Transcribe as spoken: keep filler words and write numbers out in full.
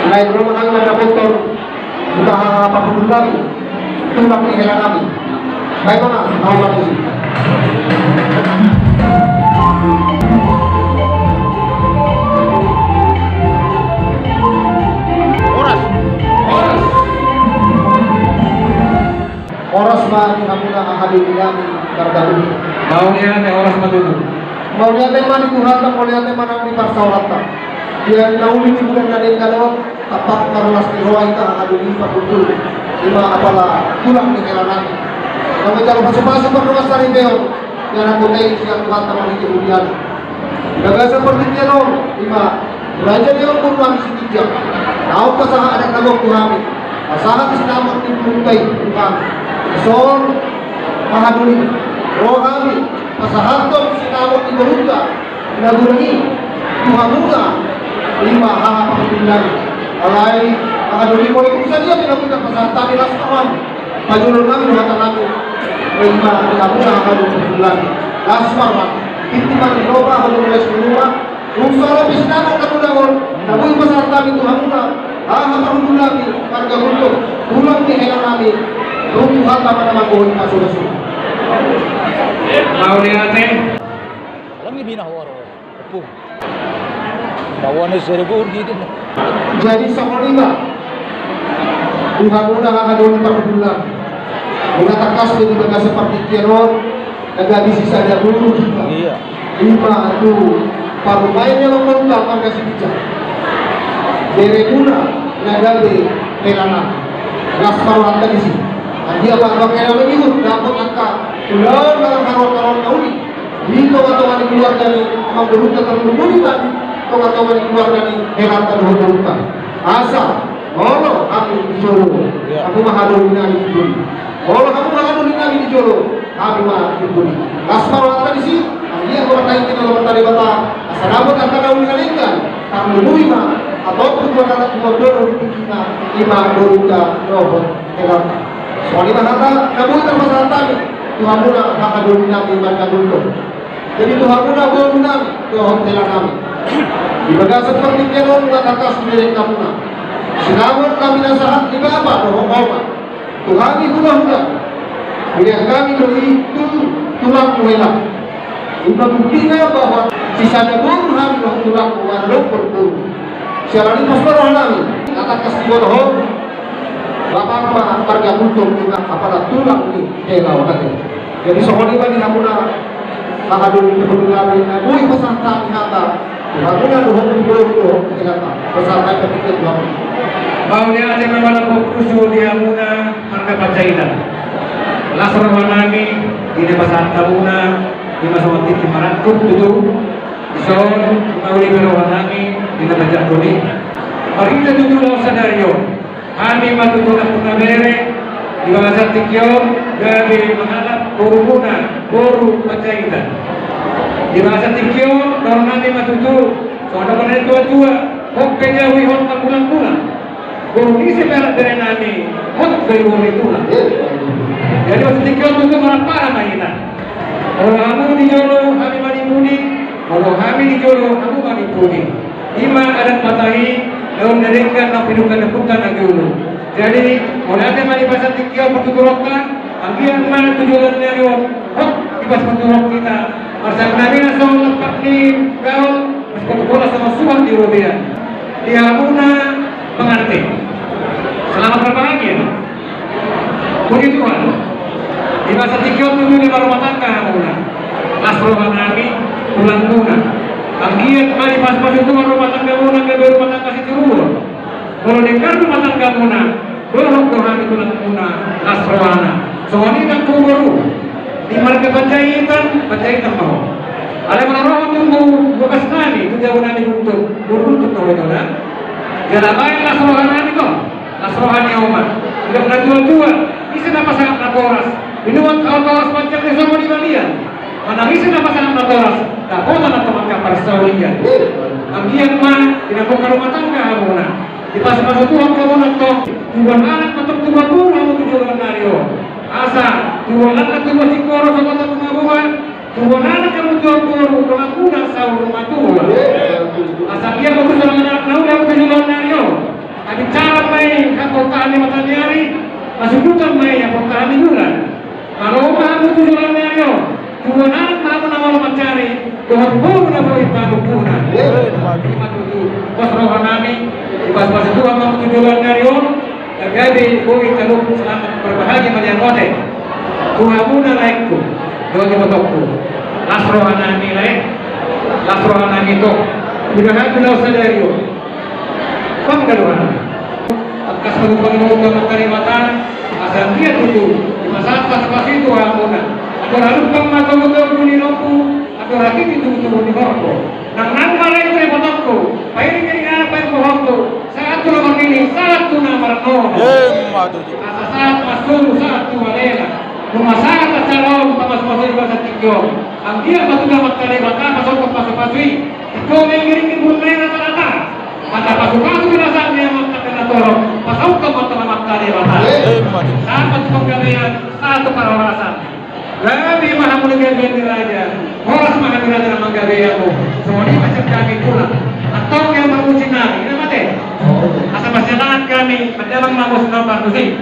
Baik, ro ma hami mandapothon huta parhundul nami, tulang ni hela nami. Baik, Mama, mau mati. Horas. Horas. Horas ma di hamuna hahadoli nami marga Uli. Mauliate, horas ma tutu. Mauliate ma di Tuhanta, mauliate ma nang di parsaoranta. Di na uli ni bulan na denggan on, tampak marlas ni roha hita hahadoli parhundul. Ima apala tulang ni hela nami. Nunga manjalo pasupasu pardongansaripeon, di anak boru i sian Tuhanta marhite muliana. Di bagasan partingkian on, ima raja ni on boru nami Sitinjak. Naung pasahat adat na gok tu hami, pasahat sinamot ni boruta i tu hami. Dison hahadoli, ro hami pasahathon sinamot ni boruta na godang i tu hamuna, ima haha parhundul nami. Alai hahadoli, molo tung sadia pe na boi tarpasahat hami, las ma roham. Pajolo nami do hata nami. Ima di hamuna hahadoli parhundul nami. Las ma roham. Tintin ma di roha, hahadoli, las ni roha. Tung so ro pe sinamot na godang on, na boi pasahat hami tu hamuna, haha parhundul nami marga Guntur, tulang ni hela nami. Tung tu hata mana manggohi pasupasu. Mauliate. Alang ni bina huaro. Opo. Bawa ni seribu gitu. Jadi songon i ma di hamuna hahadoli parhundul nami. Molo tangkas pe di bagasan partingkian on, na gabe sisada boru hita. Iya. Ima tu parumaen ni amang boruta marga Sitinjak. Beremuna na gabe hela nami. Las ma rohanta disi. Anggiat ma bangkena mengihut dapot angka ulaon manang haroan-haroan na uli di tonga-tonga ni keluarga ni amang boruta, tarlumobi ma di tonga-tonga ni keluarga ni helanta dohot boruta. Asa molo hami di jolo, iya, hamu ma hahadoli nami di jolo. Molo hamu ma hahadoli nami di jolo, hami ma di jolo. Las ma rohanta disi. Anggiat ma martangiang tu Amanta Debata, asa dapot angka na uli na denggan, tarlumobi ma antong tu tubuan anak tubuan boru di tingkina, ima boruta dohot helanta. Songon i ma hata na boi tarpasahat hami tu hamuna hahadoli nami marga Guntur. Jadi tu hamuna boru nami dohot hela nami, di bagasan partingkian on, na tangkas dibereng hamuna sinamot nami na sahat ni bapa dohot oma tu hami hula-hula. Dibereng hami do i tu tulangmu hela. Ima buktina bahwa sisada boru hami dohot tulangmu, adong boru. Siala ni i, las ma roha nami. Na tangkas diboto ho, bapam ma marga Guntur, ima apala tulang ni hela on ate. Jadi songon i ma di hamuna hahadoli parhundul nami, na boi pasahat hami hata tu hamuna dohot tu boru dohot tu helanta. Pasahat hami hata tu hamuna. Mauliate ma, mauliate ma di hamuna marga Panjaitan. Las roha nami di na pasahat hamuna, ima songon tintin marangkup tutu. Dison mauli be roha nami di na manjangkon i. Marhite tutu laos sadari on, hami ma tutu nampuna bere, di bagasan tingki on gabe mangalap borumuna boru Panjaitan. Di bagasan tingki on dohonon nami ma tutu, songon na didok ni natua-tua, hot pe jabu i, hot margulang-gulang. Boru ni si bere, bere nami, hot pe boru ni tulang. Jadi bagasan tingki on tutu marpara ma hita. Molo hamu di jolo, hami ma di pudi. Molo hami di jolo, hamu ma di pudi. Ima adat Batak i, na uli na denggan, na pinungka-nungka na jolo. Jadi mauliate ma di bagasan tingki on partuturonta, anggiat ma tu joloan ni ari on, hot di bagasan partuturon hita. Marsiamun nami na songon lampak ni gaol, marsibola-bola songon suhat di robean. Di hamuna pengantin, selamat berbahagia. Puji Tuhan. Di bagasan tingki on tutu na marrumah tangga hamuna. Las roha nami tulangmuna. Anggiat ma dipasu-pasu Tuhan rumah tanggamuna gabe rumah tangga sitiruon. Molo denggan rumah tanggamuna, dohot do hami tulangmuna, las rohana. Songon i nang tu boru, di marga Panjaitan, Panjaitan ma ho. Alai molo ro ho tu boru, bokas nami, tu jabu nami Guntur, boru Guntur ma ho, i do na. Jala baen las roha nami do, las roha ni oma. Didok natua-tua, ise na pasangap natoras, inuan hau toras panjang ni sopo di balian. Manang ise na pasangap natoras, dapotan antong angka parsaulian. Anggiat ma di na bongkar rumah tangga hamuna. Dipasu-pasu Tuhan hamuna antong, tubuan anak ma antong tubuan boru hamu tu joloan ni ari on. Asa tubuan anak tubuan singkoru, sahuta bunga-bunga, tubuan anak hamu tubuan boru, donganmuna saur matua. Asa anggiat ma tutu songon anak na uli hamu tu joloan ni ari on. Pasundutan ma i, apontahon ni bulan. Malo ma hamu tu joloan ni ari on. Tubuan anak ma hamu na malo mansari, dohot boru na boi panumbuna. Ima tutu. Pos rohanami, dipasupasu Tuhan ma hamu tu joloan ni ari on. Asa gabe boi talu selamat berbahagia maliang ote. Tu hamuna laengku, dohot ibotongku. Las rohanami lae. Las rohanami tong. Sudah hami laos sadari on. Panggaluhan. Tangkas ma tutu pangidoan tu Amanta Debata, asa anggiat tutu dipasahat pasupasu i tu hamuna. Andor halumpang ma togutogu ni lombu, andor hatiti tubutubu ni horbo. Nangnang ma laengku dohot ibotongku, pairingiring anak paimpohonku, sahat tu na marnini, sahat tu na marnono. Ima tutu. Asa sahat ma solu, sahat tu alela. Nunga sahat acara on, pamasumasuon di bagasan tingki on. Anggiat ma tutu Amanta Debata pasahathon pasupasu i. Ito ma iring ni burna i rata-rata. Mata pasupasu di bagasan ni amanta pe na torop, pasahathon ma tu Amanta Debata. Ima tutu. Sahat ma tu panggabean, sahat tu parhorasan. Gabe ma hamu na gabe ni raja. Horas ma hami raja na manggabe hamu. Songon i ma sian hami tulang. Antong ia marmusi nami, ina mate. Asa masialaan hami, mandamang ma musim na parmusi.